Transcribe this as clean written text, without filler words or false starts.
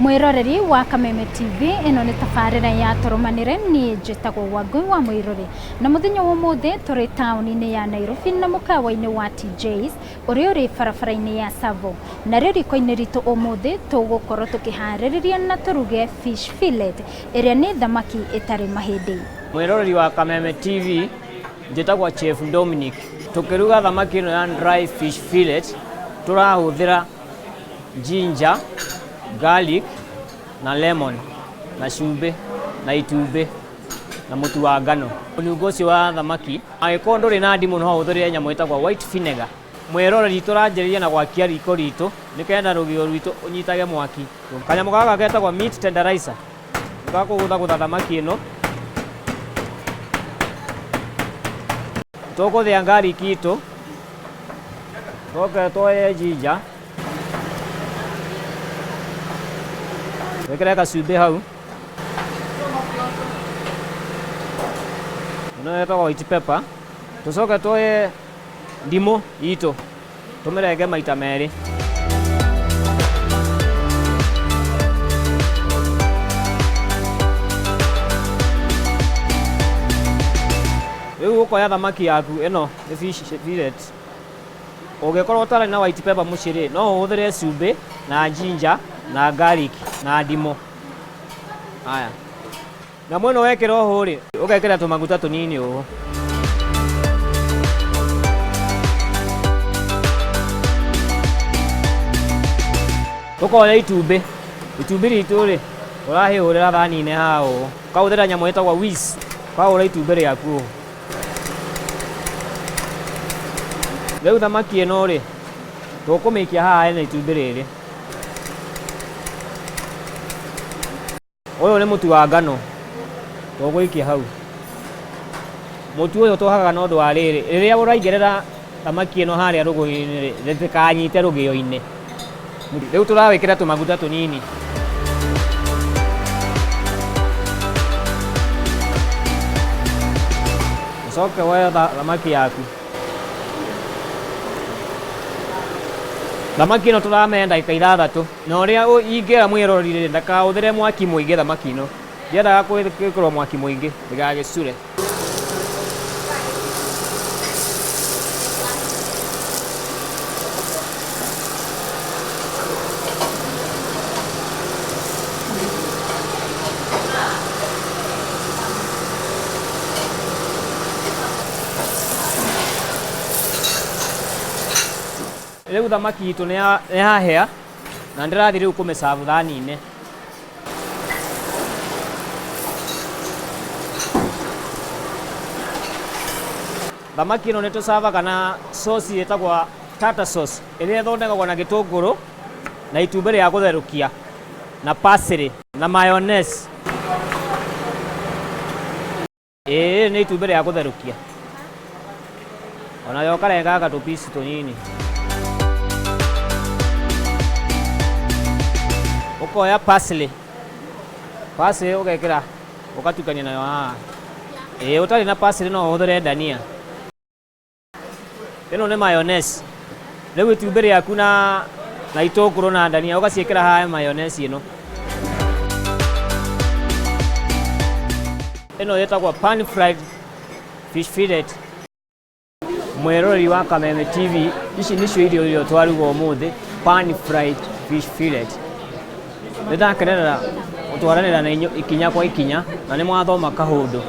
Mwiroreri wa Kameme TV, ĩno nĩ tabarĩra ya tũrũmanĩre. Niĩ njĩtagwo Wangũi wa Mũirũrĩ, na mũthenya wa ũmũthĩ tũrĩ taũni-inĩ ya Nairobi na mũkawa-inĩ wa TJ's ũrĩa ũrĩ barabara-inĩ ya Savo. Narĩo riko-inĩ ritũ ũmũthĩ tũgũkorwo tũkĩharĩrĩria na tũruge fish fillet, ĩrĩa nĩ thamaki ĩtarĩ mahĩndĩ. Mwĩroreri wa Kameme TV, njĩtagwo Chef Dominic. Tũkĩruga thamaki ĩno ya dry fish fillet tũrahũthĩra ginger, garlic na lemon na cumbĩ na itumbĩ na mũtu wa ngano. Mũnungo ũcio wa thamaki, angĩkorwo ndũrĩ na ndimũ no ũhũthĩre nyamũ ĩtagwo white vinegar. Mwĩroreri, tũranjĩrĩria na gwakia riko ritũ nĩkenda rũgĩo rwitũ ũnyitage mwaki. Kanyamũ gaka getagwo meat tenderizer, nĩgakũgũthagũtha thamaki ĩno. Tũkũthĩa garlic itũ, tũcoke tuoye ginger, twĩkĩre gacumbĩ hau. Ĩno ĩtagwo white pepper. Tũcoke tuoye ndimũ itũ tũmĩrenge maita merĩ. Rĩu ũkoya thamaki yaku ĩno nĩ fish fillet. Ũngĩkorwo ũtarĩ na white pepper mũciĩ rĩ, no ũhũthĩre cumbĩ na ginger na garlic na ndimũ. Haya. Nyamũ ĩno wekĩra ũũ rĩ, ũgekĩra tũmaguta tũnini ũũ. Tũkoya itumbĩ. Itumbĩ ritũ rĩ, ũrahĩhũrĩra thani-inĩ haha ũũ. Ũkahũthĩra nyamũ ĩtagwo whisk, ũkahũra itumbĩ rĩaku ũũ. Rĩu thamaki ĩno rĩ, tũkũmĩikia haha hena itumbĩ rĩrĩ. Ũyũ nĩ mũtu wa ngano, tũgũikia hau. Mũtu ũyũ tũhakaga na ũndũ wa rĩrĩ, rĩrĩa ũraigĩrĩra thamaki ĩno harĩa rũgĩo-inĩ rĩ, rĩtikanyite rũgĩo-inĩ. Rĩu tũrawĩkĩra tũmaguta tũnini. Ũcoke woe thamaki yaku. Thamaki ĩno tũramĩhe ndagĩka ithathatũ. Na ũrĩa ingĩra mwĩroreri rĩ, ndakahũthĩre mwaki mũingĩ thamaki ĩno. Ndiendaga gwĩkĩrwo mwaki mũingĩ ndĩgagĩcure. Rĩu thamaki itũ nĩ yahĩa na ndĩrathiĩ rĩu kũmĩcabu thani-inĩ. Thamaki ĩno nĩ tũcavaga na sauce ĩtagwo tartar sauce ĩrĩa ĩthondekagwo na gĩtũngũrũ na itumbĩ rĩa gũtherũkia na parsley na mayonnaise. Ĩĩ nĩ itumbĩ rĩa gũtherũkia. Onarĩo ũkarenganga tũpici tũnini. Ũkoya parsley. Parsley ũgekĩra ũgatukania nayo haha. Ĩĩ ũtarĩ na parsley no ũhũthĩre ndania. Ĩno nĩ mayonnaise. Rĩu itumbĩ rĩaku na itũngũrũ na ndania ũgaciĩkĩra haha mayonnaise ĩno. Ĩno ĩtagwo pan fried fish fillet. Mwĩroreri wa Kameme TV, ici nĩcio irio iria twaruga ũmũthĩ, pan fried fish fillet. Nĩndakenerera gũtwaranĩra na inyuĩ ikinya kwa ikinya na nĩ mwathoma kaũndũ.